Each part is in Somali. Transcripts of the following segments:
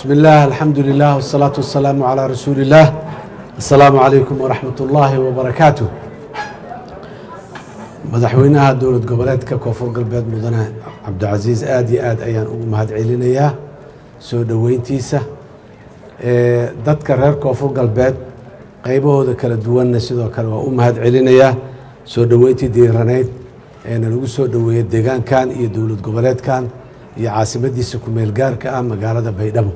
Bismi illaah, alxamdu lilah, wasalaatu wasalaamu calaa rasuuli illaah. Assalaamu calaykum waraxmat ullaahi wabarakaatu. Madaxweynaha Dowlad Goboleedka Koonfur Galbeed, mudane Cabdicasiis, aada iyo aad ayaan ugu mahad celinayaa soo dhoweyntiisa. Dadka reer Koonfur Galbeed qaybahooda kala duwanna sidoo kale waa u mahad celinayaa soo dhoweyntii diiraneyd eena lagu soo dhoweeyey deegaankan iyo dowlad goboleedkan iyo caasimadiisa kumeel gaarka ah, magaalada Baydhabo.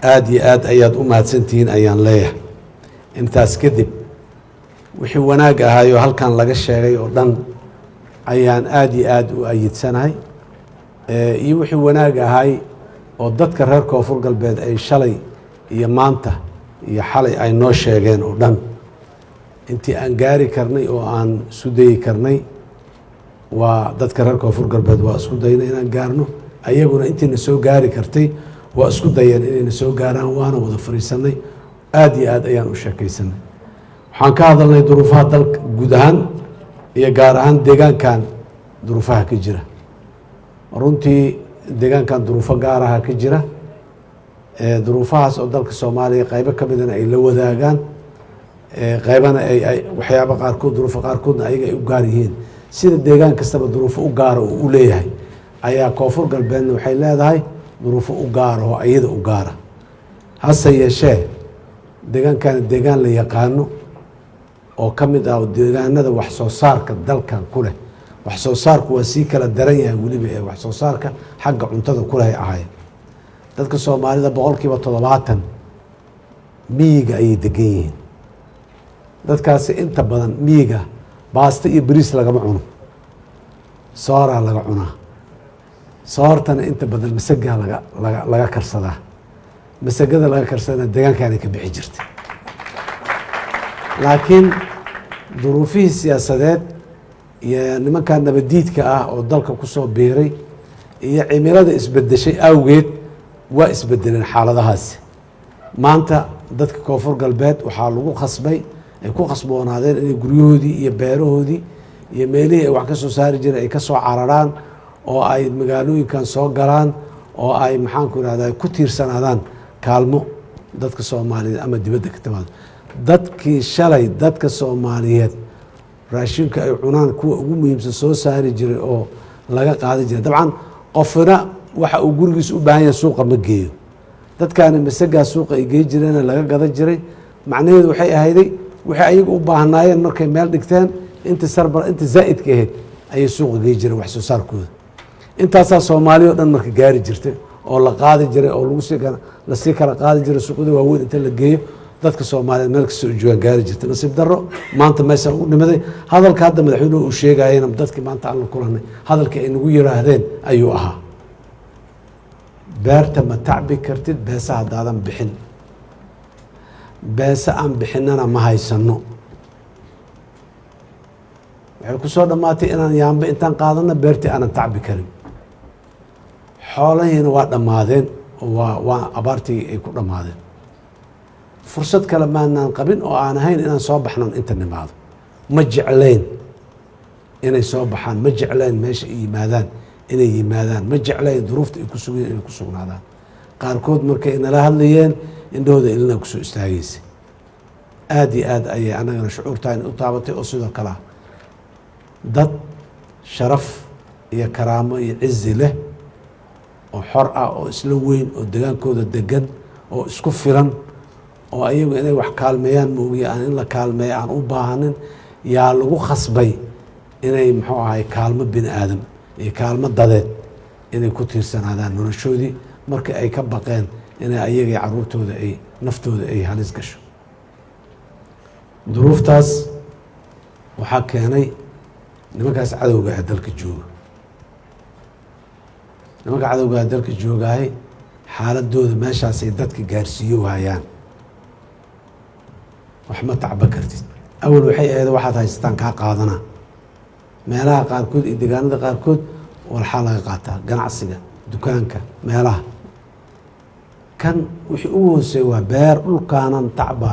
Aada iyo aad ayaad u mahadsantihiin ayaan leeyahay. Intaas kadib, wixii wanaag ahaayoo halkan laga sheegay oo dhan ayaan aada iyo aada u ayidsanahay, iyo wixii wanaag ahay oo dadka reer Koonfur Galbeed ay shalay iyo maanta iyo xalay ay noo sheegeen oo dhan. Intii aan gaari karnay oo aan isu dayi karnay waa dadka reer Koonfur Galbeed waa isku daynay inaan gaarno, ayaguna intiina soo gaari kartay waa isku dayeen inayna soo gaaraan. Waana wada fariisanay, aada iyo aad ayaan u sheekaysanay. Waxaan ka hadalnay duruufaha dalka guud ahaan iyo gaar ahaan deegaankan duruufaha ka jira. Runtii deegaankan duruufo gaaraha ka jira, duruufahaas oo dalka Soomaaliya qaybo ka midana ay la wadaagaan, qaybana ay waxyaaba qaarkood, duruufo qaarkoodna ayaga ay u gaar yihiin. Sida deegaan kastaba duruufo u gaara oo u leeyahay ayaa Koonfur Galbeedna waxay leedahay duruufo u gaara oo iyada u gaara. Hase yeeshee, deegaankana deegaan la yaqaano oo ka mid ah deegaanada wax soo saarka dalkan ku leh. Wax soo saarku waa sii kala daran yahay weliba, ee wax soo saarka xagga cuntada kuleh ahaayeen. Dadka Soomaalida 70% miyiga ayay degan yihiin. Dadkaasi inta badan miyiga baasto iyo bariis lagama cuno, sooraa laga cunaa. Soortana inta badan masagaa laga karsadaa. Masagada laga karsadana deegaankaanay ka bixi jirta. Laakiin duruufihii siyaasadeed iyo nimankan nabadiidka ah oo dalka kusoo biiray iyo cimilada isbedeshay awgeed waa isbedeleen xaaladahaasi. Maanta dadka Koonfur Galbeed waxaa lagu khasbay, ay ku khasboonaadeen inay guryahoodii iyo beerahoodii iyo meelihii ay wax ka soo saari jireen ay ka soo cararaan oo ay magaalooyinkan soo galaan oo ay, maxaanku irahda, ku tiirsanaadaan kaalmo dadka Soomaaliyeed ama dibadda ka timaado. Dadkii shalay dadka Soomaaliyeed raashinka ay cunaan kuwa ugu muhiimsan soo saari jiray oo laga qaadan jiray, dabcan qofna waxa uu gurigiisa u baahan yahay suuqa ma geeyo. Dadkaani masagaa suuqa ay gey jireena laga gadan jiray. Macnaheedu waxay ahayday, waxay ayaga u baahnaayeen markay meel dhigteen, inta sarbar inta zaa'idka ahayd ayay suuqa gey jireen. Wax soo saarkooda intaasaa Soomaaliya o dhan marka gaari jirtay oo la qaadi jiray oo lagusii lasii kala qaadi jiray. Suuqyada waaweyn inta la geeyo dadka Soomaaliyeed meel kasta u joogaan gaari jirtay. Nasiib darro, maanta meeshaan ugu dhimaday. Hadalka hadda madaxweynuhu uu sheegayena dadkii maanta aan la kulanay hadalkii ay nagu yiraahdeen ayuu ahaa: "Beerta ma tacbi kartid beesa haddaadan bixin. Beese aan bixinana ma haysano." Waxay ku soo dhammaatay inaan yaanba intaan qaadano beertii aanan tacbi karin. Xoolahiina waa dhammaadeen oo waa abaartii ay ku dhammaadeen. Fursad kale maanaan qabin oo aan ahayn inaan soo baxnon inta nimaado. Ma jeclayn inay soo baxaan, ma jeclayn meesha ay yimaadaan inay yimaadaan, ma jeclayn duruufta ay ku sugan inay ku sugnaadaan. Qaarkood markay nala hadlayeen indhahooda ilina kusoo istaagaysa. Aada iyo aad ayay annagana shucuurtaan u taabatay. Oo sidoo kale ah dad sharaf iyo karaamo iyo cizi leh oo xor ah oo isla weyn oo degaankooda degan oo isku filan oo ayagu inay wax kaalmeeyaan moogiya aan in la kaalmeeyo aan u baahanin, yaa lagu khasbay inay, muxuu ahay, kaalmo bini aadam iyo kaalmo dadeed inay ku tiirsanaadaan noloshoodii, marka ay ka baqeen inay ayaga iyo caruurtooda ay naftooda ay halis gasho. Duruuftaas waxaa keenay nimankaas cadowga ah dalka jooga. Nimanka cadowga ah dalka joogaay xaaladooda meeshaasay dadka gaarsiiyo waayaan. Wax ma tacba kartid. Awal waxay ahayd waxaad haysataan kaa qaadana. Meelaha qaarkood iyo deegaanada qaarkood walxaa laga qaataa ganacsiga, dukaanka, meelaha kan. Wixii ugu hooseeya waa beer. Dhulkaanan tacba,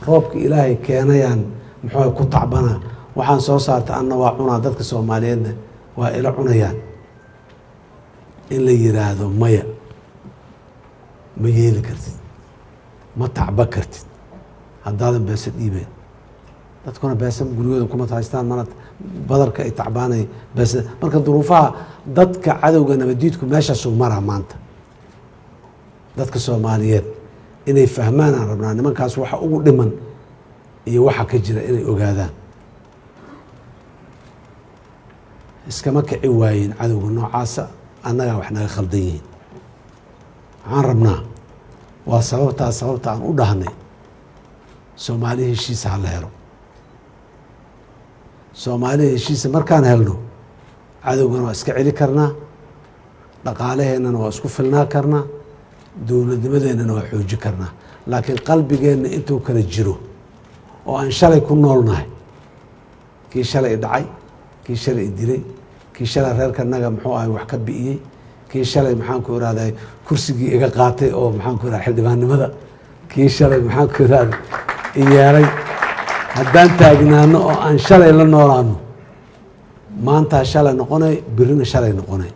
roobka Ilaahay keenayaan muxuu ku tacbanaa, waxaan soo saarta anna waa cunaa, dadka Soomaaliyeedna waa ila cunayaan. In la yiraahdo maya, Ma yeeli kartid, ma tacba kartid haddaadan beesa dhiibeyn. Dadkuna beesa guryooda kuma haystaan, mana badarka ay tacbaanay beesa. Marka duruufaha dadka cadowga nabadiidku meeshaasuu maraa maanta. Dadka Soomaaliyeed inay fahmaan aan rabnaa nimankaas waxa ugu dhiman iyo waxa ka jira inay ogaadaan. Iskama kici waayeen cadowga noocaasa, annagaa wax naga khaldan yihiin. Waxaan rabnaa, waa sababtaa sababta aan u dhahnay Soomaali heshiisa ha la helo. Soomaali heshiisa markaan helno, cadowgana waa iska celi karnaa, dhaqaalaheennana waa isku filnaa karnaa, dowladnimadeennana waa xooji karnaa. Laakiin qalbigeenna intuu kala jiro oo aan shalay ku noolnahay, kii shalay dhacay, kii shalay dilay, kii shalay reerkanaga muxuu ahay wax ka bi'iyey, kii shalay, maxaan ku irahday, kursigii iga qaatay oo, maxaan ku irahday, xildhibaannimada, kii shalay, maxaan ku irahday, iyeelay, haddaan taagnaano oo aan shalay la noolaano, maantaa shalay noqonay, birina shalay noqonay.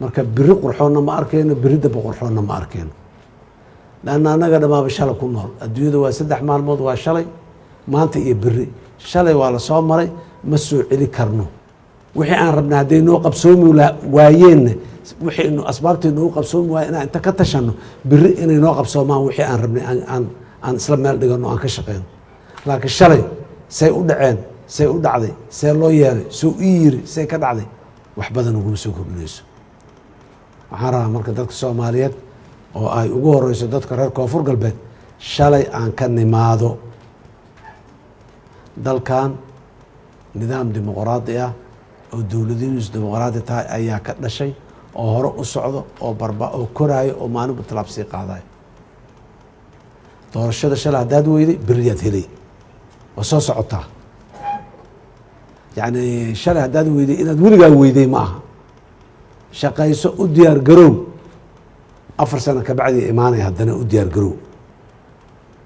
Marka biri qurxoonna ma arkayno, biri damba qurxoonna ma arkayno, leanna annaga dhamaaba shalay ku nool. Adduunyada waa 3 maalmood, waa shalay, maanta iyo beri. Shalay waa la soo maray, ma soo celi karno. Wixii aan rabnay hadday noo qabsoomi waayeenna, wixii asbaabtii noogu qabsoomi waaye inaan inta ka tashanno, beri inay noo qabsoomaan wixii aan rabnay aan isla meel dhigano, aan ka shaqeyno. Laakiin shalay say u dhaceen, say u dhacday, see loo yeelay, soo ii yiri, say ka dhacday, wax badan uguma soo kordhinayso. Waxaan rabaa marka dadka Soomaaliyeed oo ay ugu horeyso dadka reer Koonfur Galbeed, shalay aan ka nimaado. Dalkan nidaam dimuqraadi ah oo dowladihiisu dimuqraadi tahay ayaa ka dhashay oo hore u socdo oo barba oo koraayo oo maalinba talaab sii qaadayo. Doorashada shalay haddaad weyday, beriyaad helay, waa soo socotaa. Yacni shalay haddaad weyday, inaad weligaa weyday ma aha. Shaqayso, u diyaar garow, 4 sano kabacdii imaanaya haddana u diyaar garow.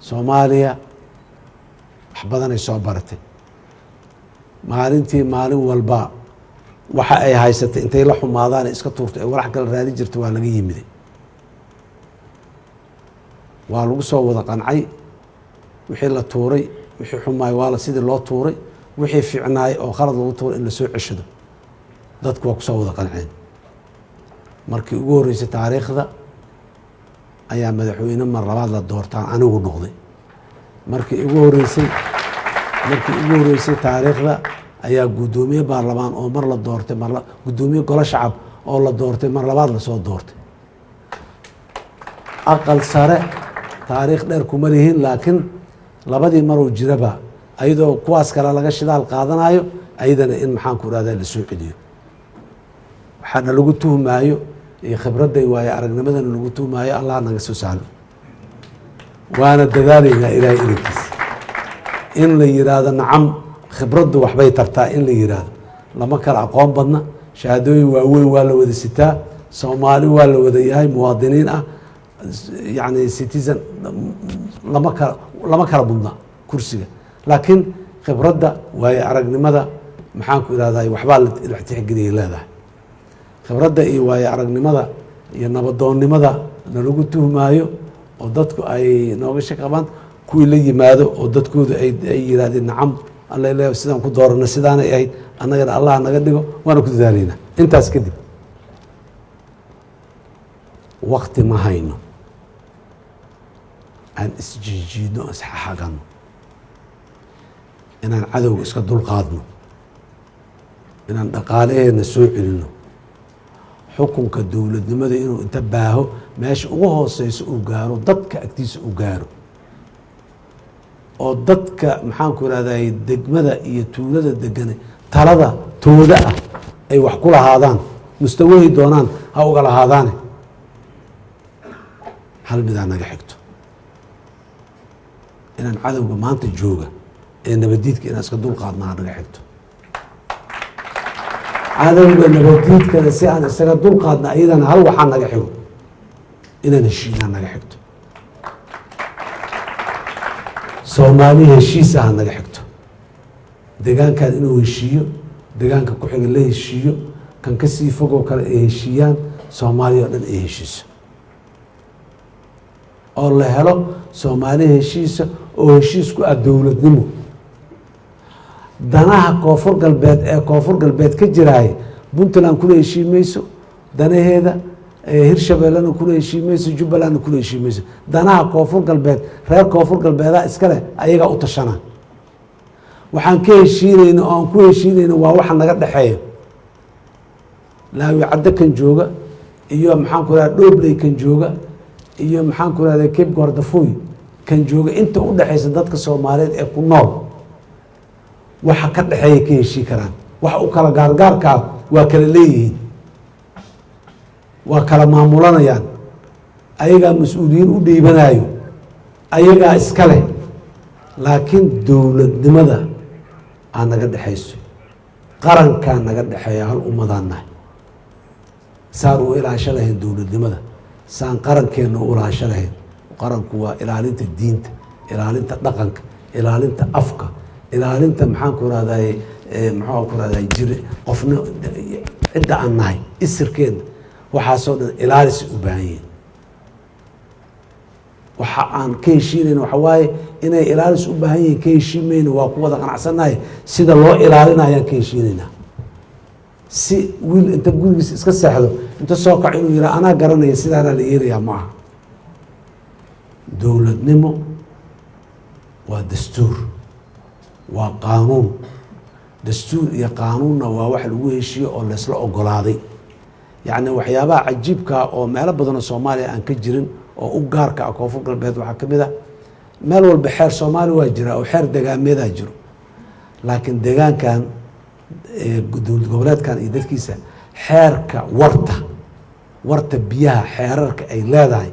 Soomaaliya wax badanay soo baratay. Maalintii maalin walba waxa ay haysatay intay la xumaadaan iska tuurtay ay walax kala raadin jirta waa laga yimiday, waa lagu soo wada qancay. Wixii la tuuray, wixii xumaay waa la sidii loo tuuray, wixii fiicnaay oo khalad lagu tuuray in lasoo ceshado, dadku waa kusoo wada qanceen. Markii ugu horreysay taariikhda ayaa madaxweyne mar labaad la doortaan anigu noqday. Markii ugu horreysay taariikhda ayaa guddoomiye baarlamaan oo mar la doortay, mar guddoomiye golo shacab oo la doortay mar labaad lasoo doortay. Aqal sare taariikh dheer kuma lihin, laakiin labadii maruu jiraba ayadoo kuwaas kale laga shidaal qaadanayo, ayadana in, maxaan ku irahda, lasoo celiyo. Waxaana lagu tuhmaayo iyo khibradday waayo aragnimadana lagu tuhmaayo, Allah naga soo sahlo, waana dadaalaynaa Ilaahay idankiisa. In la yiraahdo nacam, khibraddu waxbay tartaa, in la yiraahdo lama kala aqoon badna, shahaadooyin waaweyn waa la wada sitaa, Soomaali waa la wada yahay, muwaadiniin ah, yacni citizen, lama kala mudna kursiga, laakiin khibradda, waayo aragnimada, maxaan ku irahday, waxbaa la tixgeliyay leedahay. Khibradda iyo waayo aragnimada iyo nabadoonnimada nalagu tuhmaayo oo dadku ay nooga shaki qabaan, kuwii la yimaado oo dadkoodu ay yiraahdeen nacam, alla le sidaan ku doorana sidaanay ahayd, annagana Allah naga dhigo, waana ku dadaalaynaa. Intaas kadib wakti ma hayno aan isjiijiidno, isxaxagano, inaan cadowga iska dulqaadno, inaan dhaqaalaheena soo celino, xukunka dowladnimada inuu inta baaho meesha ugu hooseyso uu gaaro, dadka agtiisa uu gaaro, oo dadka, maxaan ku irahday, degmada iyo tuulada degane talada tooda ah ay wax ku lahaadaan, mustawahi doonaan ha uga lahaadaane. Hal midaa naga xigto: inaan cadowga maanta jooga ee nabadiidka inaan iska dulqaadna ha naga xigto. Cadowga nabadiidkana si aan isaga dulqaadna, iyadana hal waxaa naga xigo: inaan heshiinaa naga xigto. Soomaali heshiis ah naga xigto. Deegaankan inuu heshiiyo, deegaanka ku xiga la heshiiyo, kan kasii fogoo kale ay heshiiyaan, Soomaaliya o dhan ay heshiiso. Oo la helo Soomaali heshiisa oo heshiis ku ah dowladnimo. Danaha Koonfur Galbeed ee Koonfur Galbeed ka jiraay, Puntland kula heshiimayso danaheeda, Hirshabeellena kula heshiimayso, Jubbalandna kula heshiimayso. Danaha Koonfur Galbeed reer Koonfur Galbeedaa iskale, ayagaa u tashana. Waxaan ka heshiinayna oo aan ku heshiinayna waa waxa naga dhexeeyo. Laawi Caddo kan jooga iyo, maxaan ku rahda, Dhobley kan jooga iyo, maxaan ku rahda, Cape Guardafui kan jooga, inta u dhexaysa dadka Soomaaliyeed ee ku nool waxa ka dhexeeya ka heshii karaan. Waxa u kala gaargaarkaa waa kala leeyihiin, waa kala maamulanayaan, ayagaa mas-uuliyiin u dhiibanayo, ayagaa iska leh. Laakiin dowladnimada aa naga dhexayso, qarankaa naga dhexeeya, hal ummadaan nahay. Saan u ilaasho lahayn dowladnimada, saan qarankeenna u ilaasho lahayn. Qaranku waa ilaalinta diinta, ilaalinta dhaqanka, ilaalinta afka, ilaalinta, maxaan ku rahday, maxaan ku rahday, jir qofna cidda aan nahay, isirkeena, waxaasoo dhan ilaalis u baahan yihiin. Waxa aan ka heshiinayna waxa waaye inay ilaalis u baahan yihiin. Ka heshiimayna, waa ku wada qanacsannahay. Sida loo ilaalinayaan ka heshiinaynaa. Si wiil inta gurigiis iska seexdo, inta soo kaco, inuu yihaa "Anaa garanaya sidaanaa la yeelayaa," ma aha. Dowladnimo waa dastuur, waa qaanuun. Dastuur iyo qaanuunna waa wax lagu heshiiyo oo laysla ogolaaday. Yacni waxyaabaha cajiibkaa oo meelo badanoo Soomaaliya aan ka jirin oo u gaarka ah Koonfur Galbeed waxaa ka mid ah, meel walba xeer Soomaali waa jiraa oo xeer degaameedaa jiro, laakiin deegaankan, dowlad goboleedkan iyo dadkiisa, xeerka warta biyaha, xeerarka ay leedahay,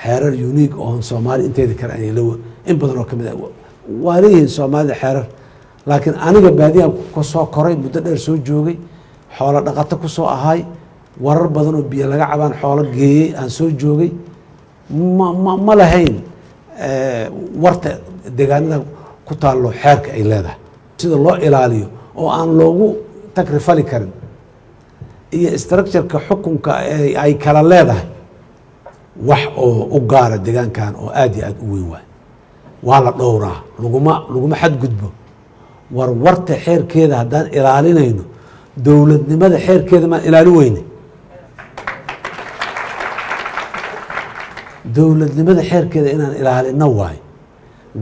xeerar unique oon Soomaali inteeda kale aanay la, in badan oo kamid ah waa leeyihiin Soomaalida xeerar. Laakiin aniga baadiyahan kasoo koray, muddo dheer soo joogay, xoolo dhaqato kusoo ahay, warar badan oo biyo laga cabaan xoolo geeyey aan soo joogay, ma lahayn warta deegaanada ku taallo xeerka ay leedahay, sida loo ilaaliyo oo aan loogu takrifali karin, iyo structureka xukunka ay kala leedahay. Wax oo u gaara deegaankan oo aada iyo aada u weyn waay. Waa la dhowraa, laguma xadgudbo. War warta xeerkeeda haddaan ilaalinayno, dowladnimada xeerkeeda maan ilaalin weyne? Dowladnimada xeerkeeda inaan ilaalino waayo.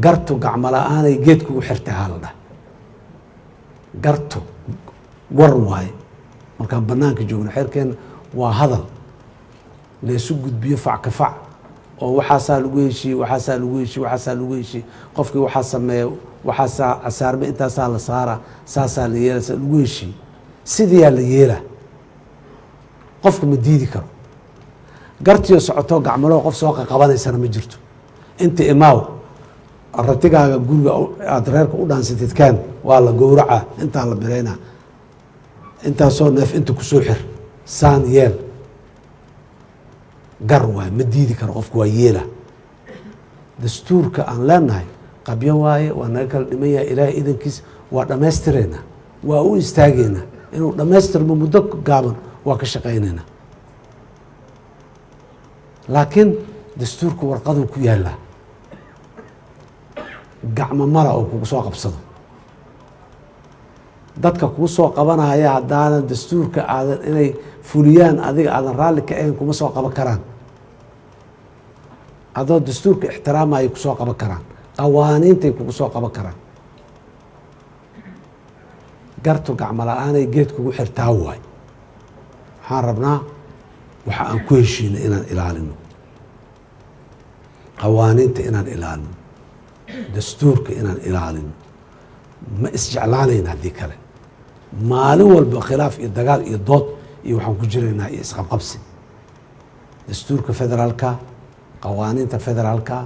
Gartu gacmo la-aanay geed kugu xirtay haa la dhah. Gartu war waaye. Markaan banaanka joogno, xeerkeena waa hadal laysu gudbiyo, fac ka fac, oo waxaasaa lagu heshiiyey, waxaasaa lagu heshiye, waxaasaa lagu heshiiyey, qofkii waxaa sameeya waxaasaa casaarme, intaasaa la saara, saasaa la yeela, saa lagu heshiiyey, sidiyaa la yeela. Qofka ma diidi karo. Gartiyo socotoo gacmaloo qof soo qaqabanaysana ma jirto. Inta imaaw, ratigaaga guriga aada reerka u dhaansatid kaan, waa la gowracaa, intaa la bilaynaa, intaasoo neef inta kusoo xir, saan yeel. Gar waay, ma diidi karo qofku, waa yeela. Dastuurka aan leenahay qabyo waaye, waa naga kala dhiman yahay. Ilaahay idankiis waa dhammaystireynaa, waa u istaageynaa inuu dhammaystirmo muddo gaaban, waa ka shaqaynaynaa. Laakiin dastuurka warqaduu ku yaallaa, gacmo mala oo kugu soo qabsado. Dadka kuu soo qabanaya, haddaanan dastuurka aadan inay fuliyaan adiga aadan raalli ka ahayn, kuma soo qaban karaan. Adoo dastuurka ixtiraamaya kusoo qaban karaan, qawaaniintay kugu soo qaban karaan. Gartu gacmo la-aanay geed kugu xirtaa waay. Waxaan rabnaa waxa aan ku heshiinay inaan ilaalino, qawaaniinta inaan ilaalino, dastuurka inaan ilaalino. Ma isjeclaanayna haddii kale maalin walba khilaaf iyo dagaal iyo dood iyo waxaan ku jiraynaa iyo isqabqabsi. Dastuurka federaalka, qawaaniinta federaalka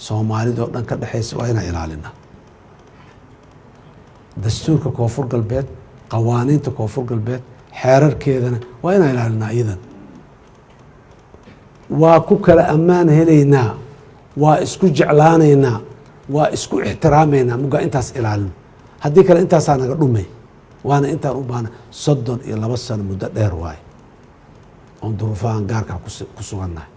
Soomaalida oo dhan ka dhexaysa waa inaan ilaalinaa. Dastuurka Koonfur Galbeed, qawaaniinta Koonfur Galbeed, xeerarkeedana waa inaan ilaalinaa. Iyadan waa ku kala ammaan helaynaa, waa isku jeclaanaynaa, waa isku ixtiraamaynaa mugaa intaas ilaalino. Haddii kale intaasaa naga dhumay, waana intaan u baahna. 32 sano muddo dheer waaye oon duruufahan gaarkaa ku sugannahay.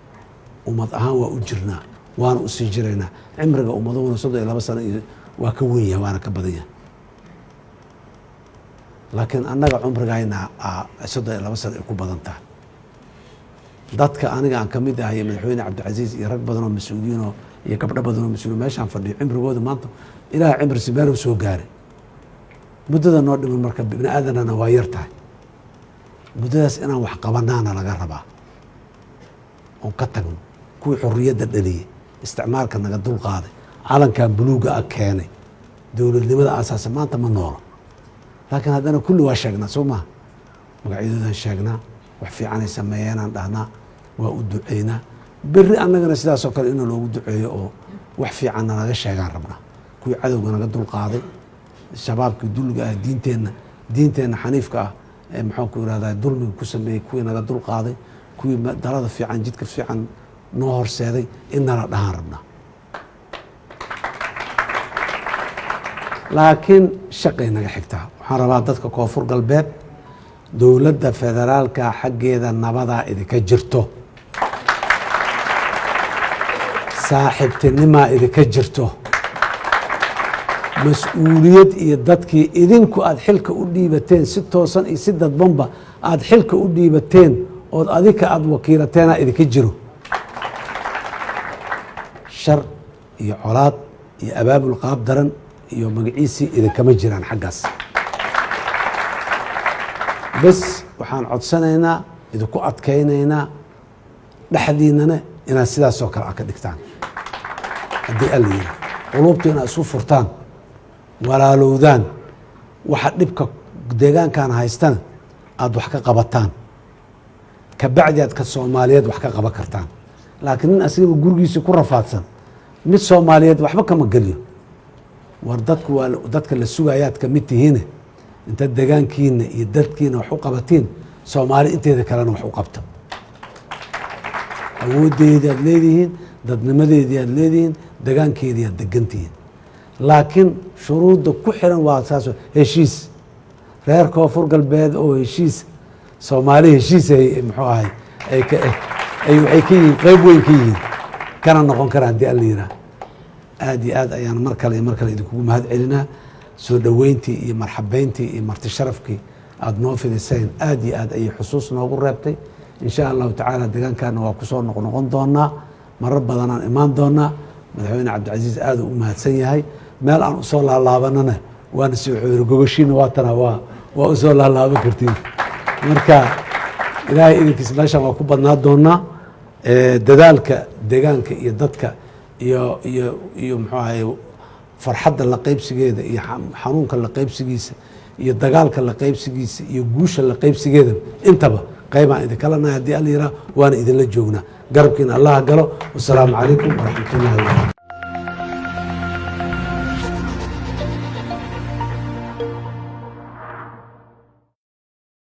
Ummad ahaan waa u jirnaa, waana usii jiraynaa. Cimriga ummaduhuna 32 sano iyo waa ka wen yahay, waana ka badan yahay, laakiin annaga cumrigayna 32 sano ay ku badan tahay. Dadka aniga aan kamid ahay, madaxweyne Cabdicasiis iyo rag badan oo mas-uuliyiinoo iyo gabdho badan oo mas-uuliyin meeshaan fadhiyo, cimrigooda maanta Ilaah cimrisi meeluu soo gaaray. Muddada noo dhiman marka bini aadanana waa yar tahay. Muddadaas inaan wax qabanaana laga rabaa, oon ka tagno kuwii xorriyadda dhaliyey, isticmaalka naga dul qaaday, calankan buluugga ah keenay, dowladnimada aasaasa, maanta ma noolo. Laakiin haddana kulli waa sheegnaa, soo maha? Magacyadoodan sheegnaa, wax fiicanay sameeyeenaan dhahnaa, waa u duceynaa. Berri annagana sidaasoo kale in loogu duceeyo oo wax fiicanna naga sheegaan rabnaa. Kuwii cadowga naga dul qaaday, shabaabkii dulliga ah, diinteenna xaniifka ah ee, maxaan ku irahdaa, dulmiga ku sameeyey, kuwii naga dul qaaday, kuwii dalada fiican, jidka fiican noo horseeday, in nala dhahaan rabnaa. Laakiin shaqay naga xigtaa. Waxaan rabaa dadka Koonfur Galbeed, dowladda federaalka xaggeeda nabadaa idinka jirto, saaxiibtinimaa idinka jirto, mas-uuliyad iyo dadkii idinku aada xilka u dhiibateen, si toosan iyo si dadbanba aada xilka u dhiibateen ood adika aada wakiilateenaa idinka jiro. Shar iyo colaad iyo abaabul qaab daran iyo magaciisii idinkama jiraan xaggaas. Bes waxaan codsanaynaa, idinku adkaynaynaa, dhexdiinana inaad sidaasoo kale a ka dhigtaan. Haddii Alla yiri, quluubta inaad isu furtaan, walaalowdaan, waxa dhibka deegaankan haystana aada wax ka qabataan, kabacdi aad ka Soomaaliyeed wax ka qaban kartaan. Laakiin nin asigaba gurigiisii ku rafaadsan, mid Soomaaliyeed waxba kama geliyo. War dadku waa dadka la sugayaad kamid tihiine, intaad deegaankiina iyo dadkiina wax u qabatiin, Soomaali inteeda kalena wax u qabta. Awooddeedii aad leedihiin, dadnimadeedii aad leedihiin, degaankeedii aad degantihiin, laakiin shuruudda ku xiran waa saas: heshiis, reer Koonfur Galbeed oo heshiis, Soomaali heshiis ay, muxuu ahay, ay ka ay waxay ka yihiin, qeyb weyn ka yihiin, kana noqon karaan, haddii Alla yidhaah. Aad iyo aad ayaan mar kale iyo mar kale idinkugu mahad celinaa soo dhoweyntii iyo marxabeyntii iyo marti sharafkii aada noo fidiseen. Aad iyo aad ayay xusuus noogu reebtay. Insha Allahu tacaala deegaankana waa kusoo noqnoqon doonaa, marar badanaan imaan doonaa. Madaxweyne Cabdicasiis aad uu u mahadsan yahay. Meel aan usoo laalaabanana waana si wuxuu yiri, gogoshiina waatana, waa usoo laalaaban kartiin. Marka Ilaahay idinkiis meeshan waa ku badnaa doonaa. Dadaalka deegaanka iyo dadka iyo muxuu ahay, farxadda la qaybsigeeda iyo xanuunka la qaybsigiisa iyo dagaalka la qaybsigiisa iyo guusha la qaybsigeeda, intaba qaybaan idinkala nahay, haddii Alla yiraah, waana idinla joognaa. Garabkiina Allaha galo. Wasalaamu calaykum waraxmat ullahi wabarakatu.